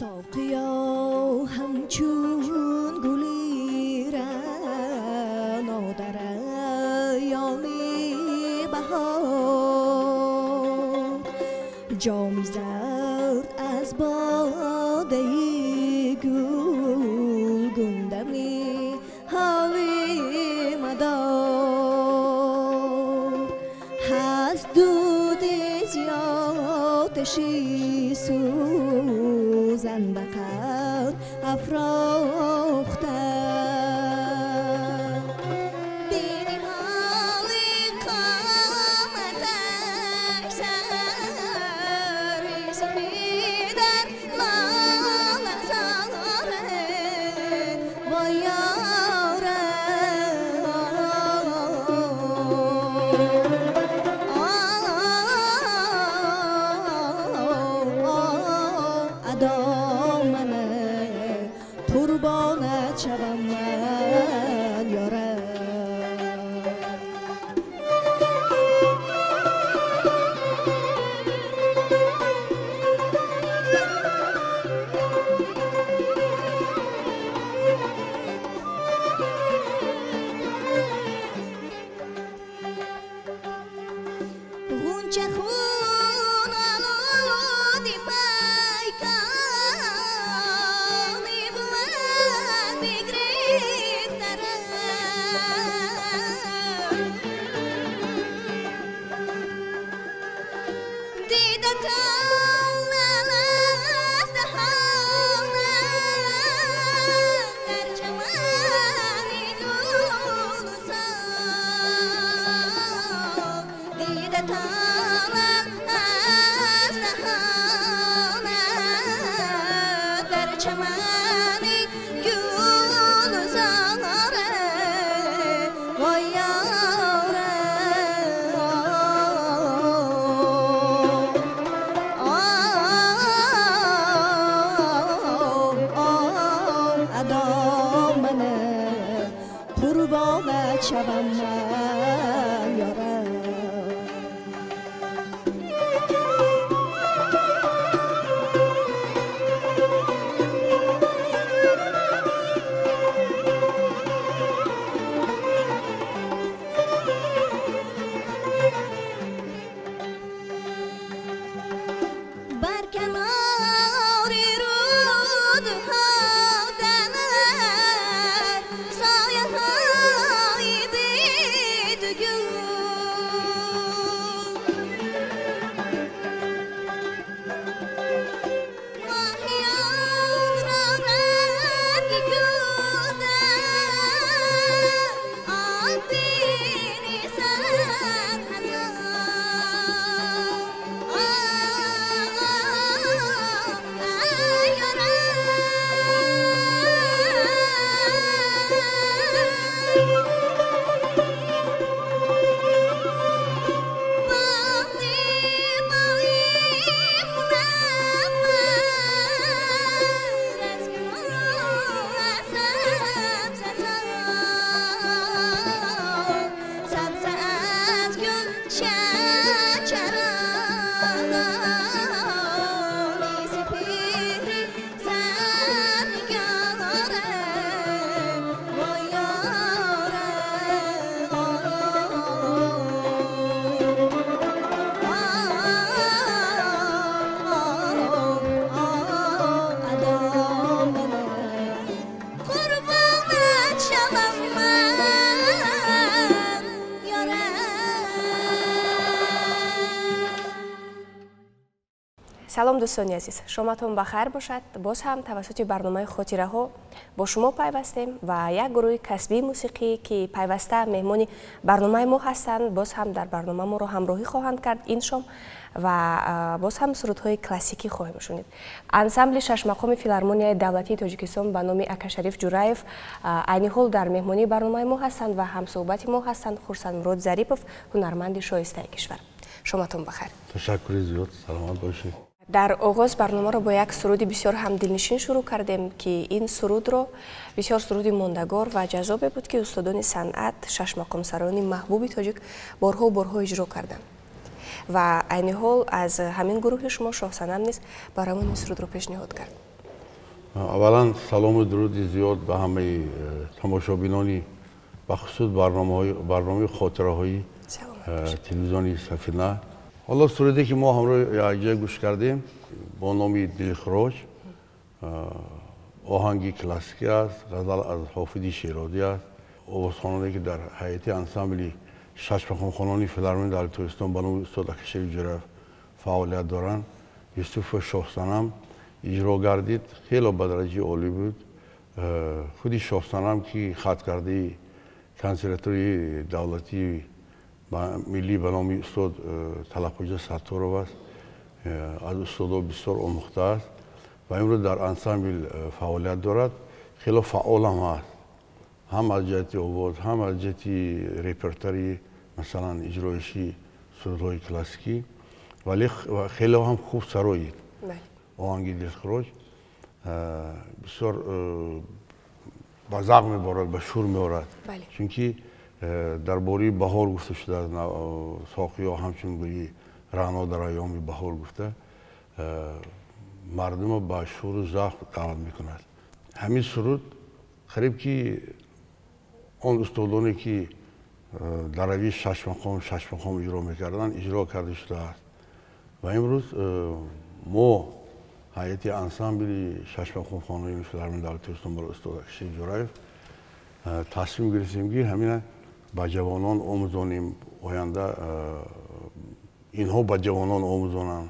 Соқиё ҳамчун гули раъно дар айёми баҳор, ҷоми зард аз бодаи гулгун дами ҳоли мадор. Ҳаст дуди зиёдаши сӯзан ба қад афрохта, бини ҳоли қоматаш сарви сафедар лолазоре вой ёра. Адомана қурбонат шавам ман ёра. Ғунча хун олуди пайкони бувад бигрифтарам. Дидатон аз даҳонам дар чамани гулзор, дидатон аз даҳонам дар чамани гулзор, вой ёра. Адомана қурбонат шавам ман ёра. Бар канори рудҳо дар сояҳои бедгул, моҳиёнро ранги гулда оббини сад ҳазор. Қурбонат шавам ман ёра. Салом, дӯстони азиз, шоматон ба хайр бошад. Боз ҳам тавассути барномаи хотираҳо бо шумо пайвастем ва як гурӯҳи касбии мусиқӣ, ки пайваста меҳмони барномаи мо ҳастанд, боз ҳам дар барнома моро ҳамроҳӣ хоҳанд кард ин шом ва боз ҳам сурудҳои классикӣ хоҳем шунид. Ансамбли шашмақоми филармонияи давлатии Тоҷикистон ба номи Акашариф Ҷураев айни ҳол дар меҳмонии барномаи мо ҳастанд ва ҳамсӯҳбати мо ҳастанд Хурсандмурод Зарипов, ҳунарманди шоистаи кишвар. Шоматон бахайр. Ташаккури зиёд, саломат бошед. Дар оғоз барномаро бо як суруди бисёр ҳам дилнишин шурӯъ кардем, ки ин сурудро бисёр суруди мондагор ва ҷаззобе буд, ки устодони санъат, шашмақомсарони маҳбуби тоҷик борҳо борҳо иҷро карданд. Ва айни ҳол аз ҳамин гурӯҳи шумо Шоҳсанам низ барамон ин сурудро пешниҳод кард. Аввалан салому дуруди зиёд ба ҳамаи тамошобинони бахусус барномаи хотираҳои телевизиони Сафина. Ҳоло суруде ки мо ҳамроҳ якҷоя гӯш кардем бо номи Дилхирош, оҳанги классикӣ аст, ғазал аз Ҳофизи Шерозӣ аст. Овозхононе ки дар ҳайати ансамбли шашмақомхонони филармонии давлати Тоҷикистон ба номи устод Акашариф Ҷӯраев фаъолият доранд, Юсуфу Шоҳсанам иҷро гардид, хело ба дараҷаи олӣ буд. Худи Шоҳсанам ки хаткардаи консерваторияи давлатии миллӣ ба номи устод Талабхоҷа Сатторов аст, аз устодо бисёр омӯхтааст ва имрӯз дар ансамбл фаъолият дорад. Хело фаъолам ҳаст, ҳам аз ҷиҳати овоз, ҳам аз ҷиҳати репертуари, масалан иҷроиши сурудҳои классикӣ, вале хело ҳам хуб сароид. Оҳанги Дилхирош бисёр ба завқ меборад, ба шур меорад, чунки дар бораи баҳор гуфта шудааст. Соқиё ҳамчун гули раъно дар айёми баҳор гуфта мардумро ба шуру завқ даъват мекунад. Ҳамин суруд қариб ки он устодоне ки дар равиши шашмақом иҷро мекарданд, иҷро карда шудааст. Ва имрӯз мо ҳайати ансамбли шашмақомхонаи филармонии давлати Тоҷикистон барои устод Акашариф Ҷӯраев тасмим гирифтем ки ҳамина ба ҷавонон омӯзонем, оянда инҳо ба ҷавонон омӯзонанд,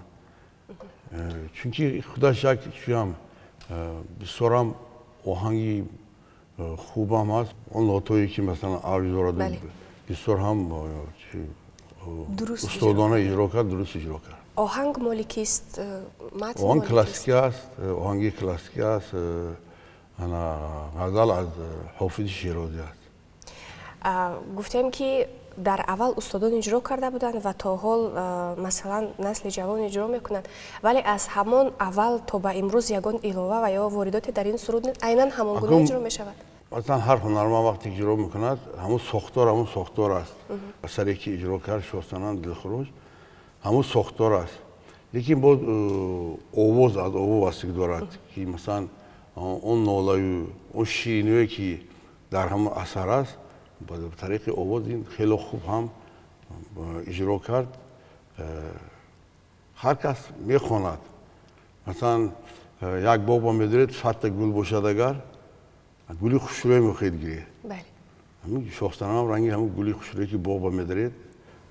чунки худаш як чиам бисёрам оҳанги хубам ҳаст. Он нотое ки масалан авҷ дорад, бисёр ҳам устодона иҷро кард, дуруст иҷро кард. Оҳанг моли кист? Матн оҳанг классикӣ аст, оҳанги классикӣ аст. Ғазал аз Ҳофизи Шерозӣ аст. Гуфтем ки дар аввал устодон иҷро карда буданд ва то ҳол масалан насли ҷавон иҷро мекунанд, вале аз ҳамон аввал то ба имрӯз ягон илова ва ё воридоте дар ин суруд айнан ҳамон гуна иҷро мешавад? Масалан ҳар ҳунарманд вақте иҷро мекунад, ҳамон сохтор ҳамон сохтор аст. Асаре ки иҷро кард Шоҳсанам Дилхирош ҳамон сохтор аст, лекин боз овоз аз овоз вастагӣ дорад ки масалан он нолаю он шириное ки дар ҳамон асар аст, ба тариқи овоз ин хело хуб ҳам иҷро кард. Ҳар кас мехонад. Масалан як боғба медоред, садта гул бошад, агар гули хушрӯе мехоҳед гиред, ҳамин Шоҳсанам ранги ҳамон гули хушрӯе ки боғба медоред,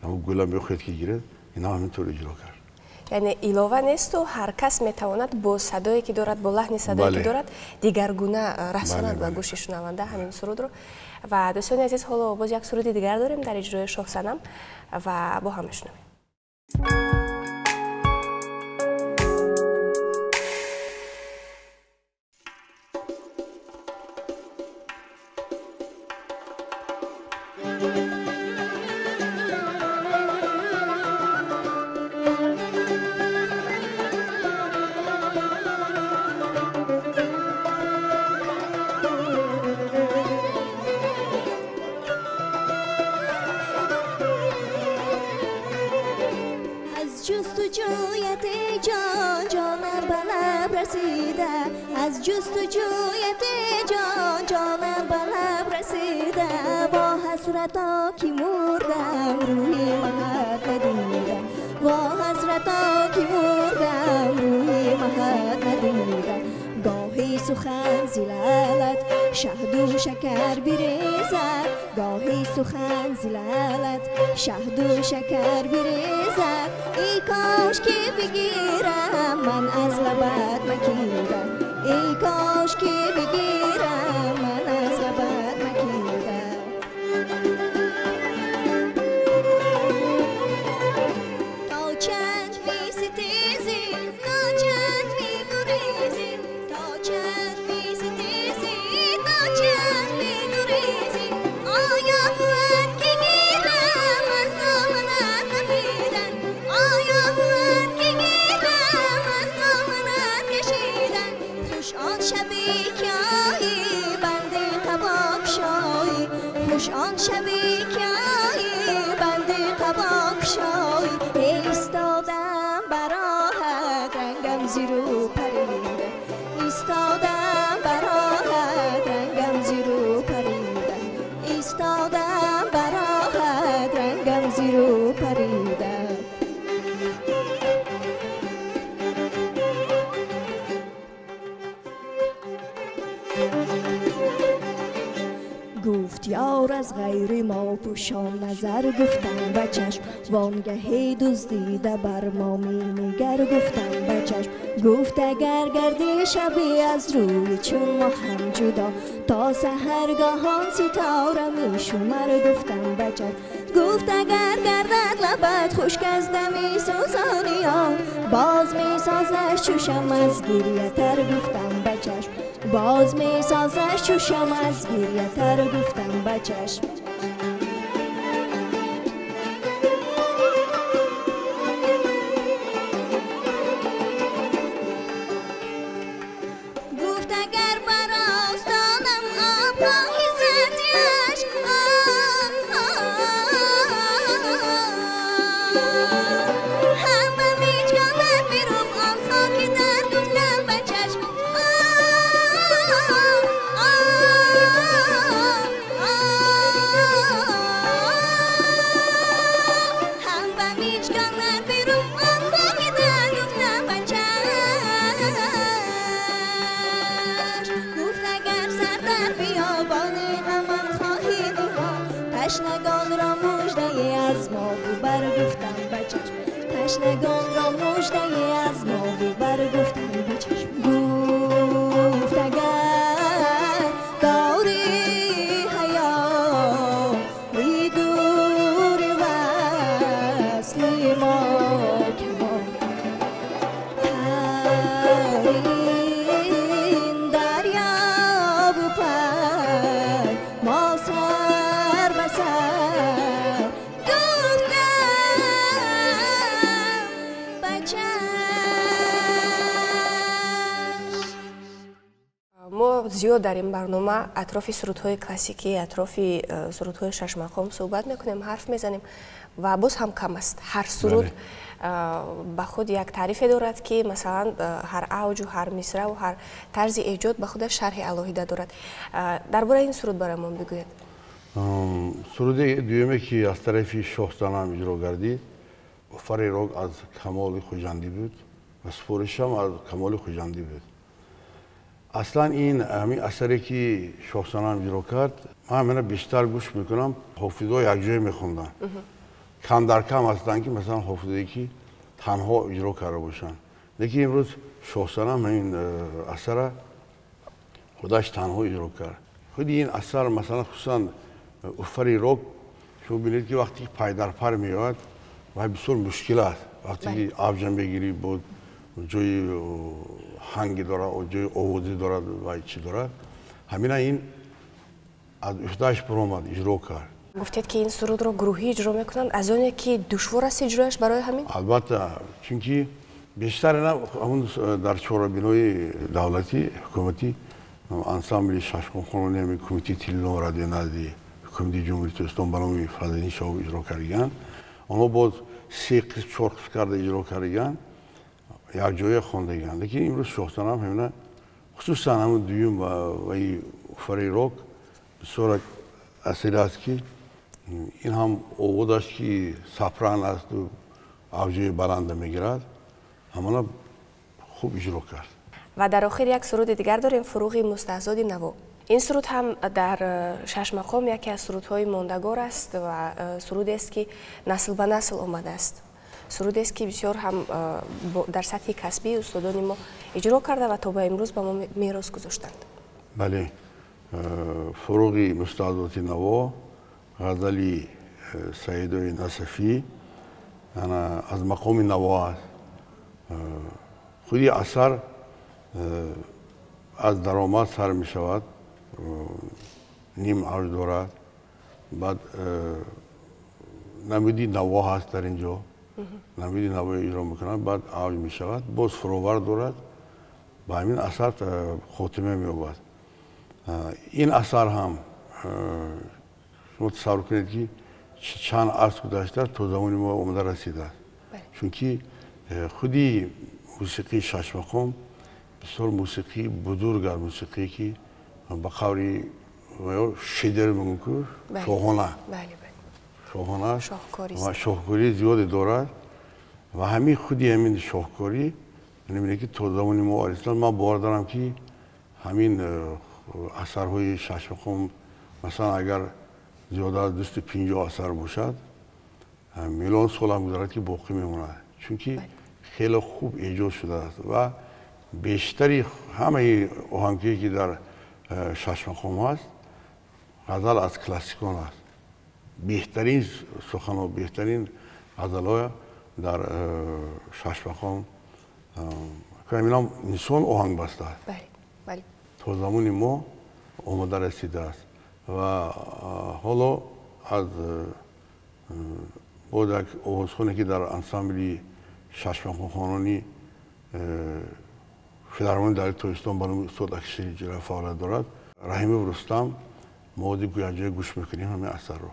ҳамон гула мехоҳед ки гиред, инам ҳамин тур иҷро кард. Яъне илова несту ҳар кас метавонад бо садое ки дорад, бо лаҳни садое ки дорад, дигаргуна расонад ба гӯши шунаванда ҳамин сурудро. Ва дӯстони азиз, ҳоло боз як суруди дигар дорем дар иҷрои Шоҳсанам ва бо ҳам мешунавем. از جستجویت جان جانم به لب رسیده، با حسرتا که مردم روی مهد ندیده، با حسرتا که مردم روی مهد ندیده. گاهی سخن ز لعلت شهد و شکر بریزد، گاهی سخن ز لعلت شهد و شکر بریزد. ای کاش که بگیرم من از لبت مکیده، ای کاش که بگیرم من از لبت مکیده. تا چند می ستیزی، تا چند می گریزی، تا چند می ستیزی، تا چند می گریزی. آیا بود که گیرم از دامنت کشیدن، آیا بود که گیرم از دامنت کشیدن. خوش آن شبی که آیی بند قبا کشایی، خوش آن شبی که آیی بند قبا کشایی. ایستادم براهت رنگم زیرو پریده، ایستادم ёр аз ғайри мо пӯшон назар гуфтам ба чашм вонгаҳе дуздида бар мо менигар гуфтам ба чашм гуфт агар гардӣ шабе аз рӯи чун мо ҳам ҷудо то саҳаргоҳон ситора мешумар гуфтам ба чашм гуфт агар гардад лабат хушк аз дами сӯзониён боз месозаш чу шам аз гирьятар гуфтам ба чашм боз месозаш чу шам аз гирьятар гуфтам ба чашм. Гуфт агар бар остонам оброҳи задиаш ҳам ба мижгонат бирӯб он хоки дар гуфтам ба чашм. Ҳам ба мижгонат бирӯб он хоки дар гуфтам ба чашм. Гуфт агар сар дар биёбони ғамам хоҳӣ ниҳод ташнагонро муждае аз мо бубар гуфтам ба чашм ташнагонро муждае аз мо бубар гуфтам ба чашм. Гуфт агар дорӣ ҳаё дури васли мо кабоб ин дарёбу пай мо сар ба сар гуфтам ба чашм. Мо зиёд дар ин барнома атрофи сурудҳои классикӣ, атрофи сурудҳои шашмақом суҳбат мекунем, ҳарф мезанем ва боз ҳам кам аст. Ҳар суруд ба худ як таърифе дорад, ки масалан ҳар авҷу ҳар мисраву ҳар тарзи эҷод ба худаш шарҳи алоҳида дорад. Дар бораи ин суруд барои мо бигӯед. Суруди дуюме ки аз тарафи Шоҳзанам иҷро гардид, Фари Рок аз Камоли Хуҷандӣ буд ва супоришам аз Камоли Хуҷандӣ буд. Аслан ин ҳамин асаре ки Шоҳзанам иҷро кард, ман ҳамина бештар гӯш мекунам, ҳофизҳо якҷоя мехонданд. Кам дар кам ҳастанд ки масалан ҳофизое ки танҳо иҷро карда бошанд. Лекин имрӯз Шоҳзанам ҳамин асара худаш танҳо иҷро кард. Худи ин асар масалан хусусан Уфари Рок шумо бинед ки вақте ки пайдарпар меояд вай бисёр мушкил аст. Вақте ки авҷа мегирӣ бо ҷои ҳанге дорад, ҷои овозӣ дорад ва чӣ дорад, ҳамина ин аз уҳдааш баромад, иҷро кард. Гуфтед ки ин сурудро гурӯҳӣ иҷро мекунанд, аз оне ки душвор аст иҷрояш барои ҳамин? Албатта, чунки бештар ҳамун дар чорабинои давлатӣ, ҳукуматӣ, ансамбли шашқонхонони ҳамин кумитаи телевизион радио назди ҳукумати Ҷумҳурии Тоҷикистон ба номи Фазлиддин Шоҳов иҷро кардагианд. Онҳо боз се қисм, чор қисм карда иҷро кардагианд, якҷоя хондагианд. Лекин имрӯз Шоҳзанам ҳамина хусусан ҳамун дуюм ваи Фари Рок бисёр асаре аст ки ин ҳам овозаш ки сапран асту авҷои баланда мегирад, ҳамона хуб иҷро кард. Ва дар охир як суруди дигар дорем, Фуруғи мустаҳзоди наво. Ин суруд ҳам дар шашмақом яке аз сурудҳои мондагор аст ва сурудест ки насл ба насл омадааст. Сурудест ки бисёр ҳам дар сатҳи касбии устодони мо иҷро карда ва то ба имрӯз ба мо мерос гузоштанд. Бале, Фуруғи мустаҳзоди наво, ғазали Саидои Насафӣ аз мақоми наво аст. Худи асар аз даромад сар мешавад, ним авҷ дорад, баъд намуди наво ҳаст дар ин ҷо, намуди наво иҷро мекунад, баъд авҷ мешавад, боз фуровар дорад, ба ҳамин асар хотима меёбад. Ин асар ҳам шумо тасаввур кунед ки чанд аср гузашта то замони мо омада расидааст. Чунки худи мусиқии шашмақом бисёр мусиқии бузург аст, мусиқие ки ба қавли шедер мегӯем ку шоҳона, шоҳона ва шоҳкории зиёде дорад ва ҳамин худи ҳамин шоҳкорӣ мебинед ки то замони мо расидааст. Ман бовар дорам ки ҳамин асарҳои шашмақом масалан агар зиёда аз 250 асар бошад, миллион сол ҳам гузарад ки боқӣ мемонад, чунки хеле хуб эҷод шудааст ва бештари ҳамаи оҳангҳое ки дар шашмақом ҳаст, ғазал аз классикон аст. Беҳтарин суханҳо, беҳтарин ғазалҳо дар шашмақом камилам инсон оҳанг бастааст. То замони мо омода расидааст ва ҳоло аз боз як овозхоне ки дар ансамбли шашмақомхонони филармонии давлати Тоҷикистон ба номи устод Акишери Ҷӯраев фаъолият дорад, Раҳимов Рустам, мо якҷоя гӯш мекунем ҳамин асарро.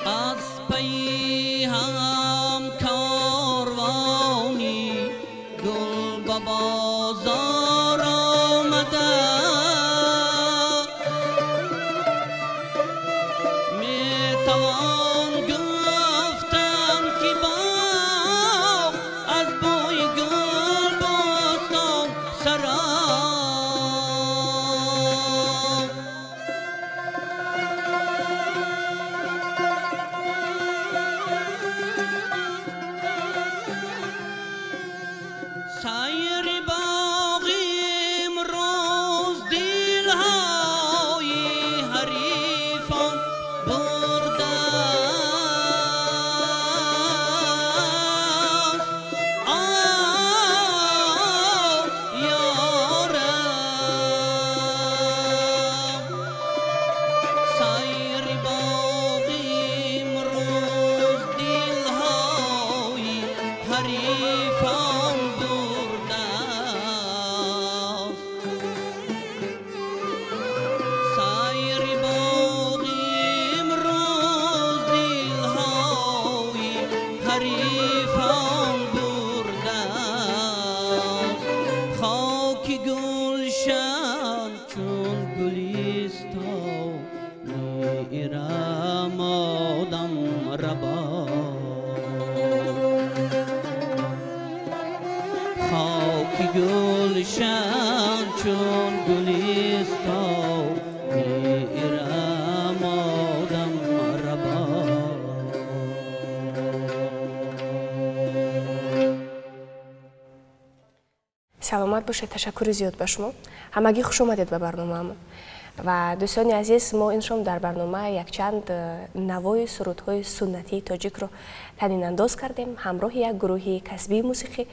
Аз паи Ирам одам рабо. Хоки гулшан чун гулистон Ирам одам рабо. Саломат бошед, ташаккури зиёд ба шумо. Ҳамагӣ хуш омадед ба барномаамон. Ва дӯстони азиз, мо ин шом дар барнома якчанд навои сурудҳои суннатии тоҷикро танинандоз кардем ҳамроҳи як гурӯҳи касбии мусиқӣ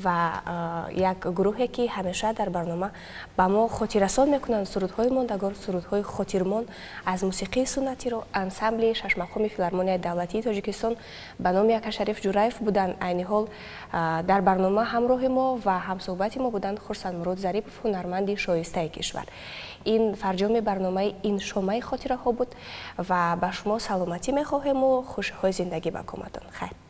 ва як гурӯҳе ки ҳамеша дар барнома ба мо хотиррасон мекунанд сурудҳои мондагор, сурудҳои хотирмон аз мусиқии суннатиро. Ансамбли шашмақоми филармонияи давлатии Тоҷикистон ба номи Акашариф Ҷураев буданд. Айни ҳол дар барнома ҳамроҳи мо ва ҳамсӯҳбати мо буданд Хурсандмурод Зарипов, ҳунарманди шоистаи кишвар. Ин фарҷоми барномаи ин шомаи хотираҳо буд ва ба шумо саломатӣ мехоҳему хушиҳои зиндагӣ ба коматон. Хайр.